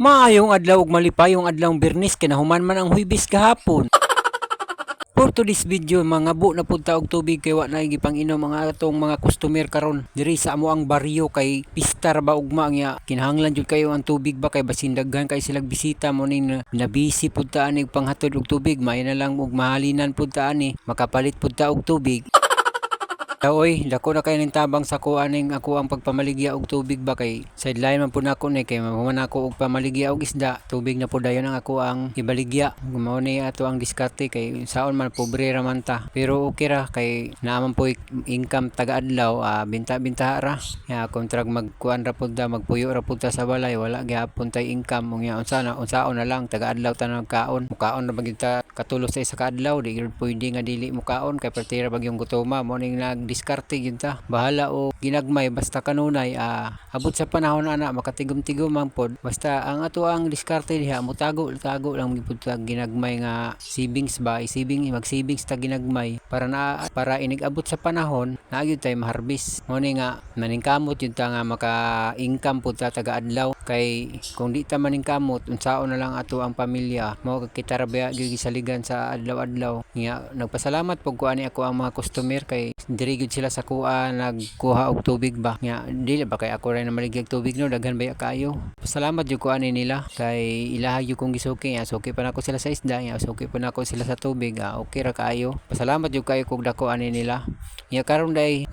Maayong adlaw ug malipayong adlawng Biyernes kay nahuman man ang Huwebes gahapon. For today's video, mga bu na pud ta og tubig kay wa na gipang-inom ang atong mga customer karon diri sa amo ang baryo kay pista ra ba ugma nga kinahanglan jud kayo ang tubig ba kay basin daghan kay silag bisita mo ning nabisi pud ta ani panghatod og tubig. Maayo na lang og mahalinan pud ta ani, makapalit pud ta og tubig. Oy, dako na kay ning tabang sa ako aning ako ang pagpamaligya og tubig ba kay sideline man pud nako ni kay mahuman ako og pamaligya og isda, tubig na pud dayon ang ako ang ibaligya. Mao ni ato ang diskarte kay saon man, pobre ra man ta. Pero okay ra kay naa man po'y income taga-adlaw, binta-binta ra. Ya kontrag magkuan ra pud ta, magpuyo ra pud ta sa balay, wala gihapon tay income. Unya unsa na, unsaon na lang, taga-adlaw ta nagkaon. Mukaon ra ba gyud ta katulo sa isa ka adlaw, di gyud pwede nga dili mukaon kay perti ra ba gyung gutoma. Mao ning nagdiskarte gyud ta. Bahala og ginagmay basta kanunay abot sa panahon ana makatigom-tigom man pod. Basta ang ato ang diskarte diha, motago-tago lang gyud ta ginagmay nga savings ba, i-saving, mag-savings ta ginagmay para na para inig abot sa panahon naa gyud tay maharvest. Mao ni nga maningkamot gyud ta nga maka-income pud ta taga-adlaw kay kung di ta maningkamot, unsaon na lang ato ang pamilya? Mao kita ra ba gyud gisaligan sa adlaw-adlaw. Nga nagpasalamat pud ko ani ako ang mga customer kay diri gyud sila sa kuha nagkuha og tubig ba. Nga dili ba kay ako ra namaligyag tubig no, daghan baya kaayo. Pasalamat jud ko ani nila kay ilaha jud kong gisuki. Nga suki pa nako sila sa isda, nga suki pa nako sila sa tubig, okay ra kaayo. Pasalamat jud kaayo kog dako ani nila. Nya karon day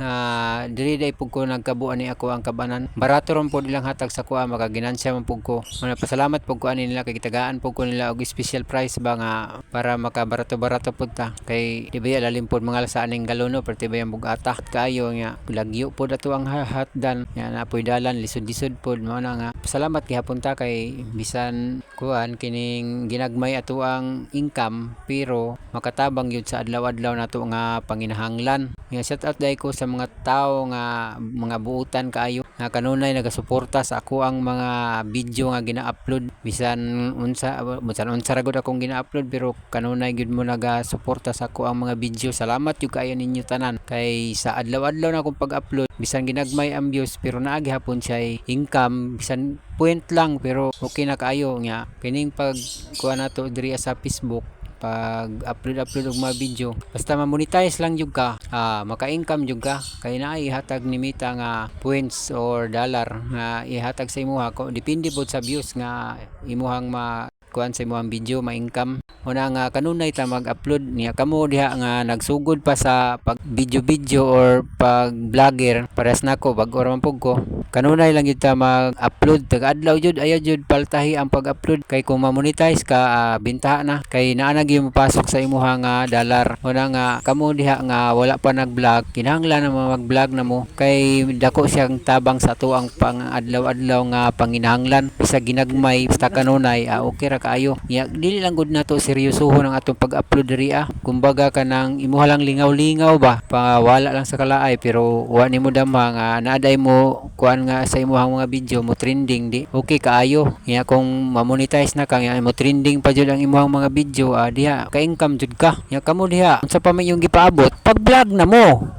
diri day pud ko nagkabo ani ako ang kabanan. Barato ron pod ilang hatag sa kuha, makaginansya man pud ko. Mao pasalamat pud ko ani nila kay gitagaan pud ko nila og special price ba nga para makabarato-barato pud ta kay di ba lalim pod mga sa aning galon no, perti ba yung bugata kaayo nga lagyo pod ato ang hatdan nga napoy dalan, lisod-lisod pod. Mao na nga pasalamat gihapon ta kay bisan kuan kining ginagmay ato ang income pero makatabang gyud sa adlaw-adlaw nato nga panginahanglan. Nga shout out dai ko sa mga tawo nga mga buutan kaayo nga kanunay nagasuporta sa ako ang mga video nga gina-upload, bisan unsa ra gud akong gina-upload pero kanunay gyud mo nagasuporta sa ako ang mga video. Salamat jud kaayo ninyo tanan kay sa adlaw-adlaw na akong pag-upload, bisan ginagmay ang views pero naa gihapon siya income, bisan point lang pero okay na kaayo. Nga kining pag kuha nato diri sa Facebook, pag upload upload og mga video, basta ma-monetize lang jud ka, maka-income jud ka kay naay ihatag ni Meta nga points or dollar nga ihatag sa imuha ko, depende pod sa views nga imuhang ma kuan sa imuhang video, ma-income. Una nga kanunay ta mag-upload niya. Kamo diha nga nagsugod pa sa pag video video or pag vlogger parehas nako, bag-o ra man pud ko, kanunay lang gyud ta mag-upload taga-adlaw jud. Ayaw jud paltahi ang pag-upload kay kung ma-monetize ka, bintaha na kay naa na gyud mopasok sa imuha nga dollar. Una nga kamo diha nga wala pa nag-vlog, kinahanglan na mag-vlog na mo kay dako siyang tabang sa ato ang pang adlaw-adlaw nga panginahanglan. Bisag ginagmay basta kanunay, okay ra kaayo. Nya dili lang gud nato seryosohon ang atong pag-upload diri ah. Kumbaga kanang imuha lang lingaw-lingaw ba, pawala lang sa kalaay pero wa nimo dama nga naaday mo kuan nga sa imuhang mga video mo trending di okay kaayo. Nya kung ma-monetize na ka nga mo trending pa jud ang imuhang mga video, diha ka income jud ka. Nya kamo diha, unsa pa man yung gipaabot, pag-vlog na mo.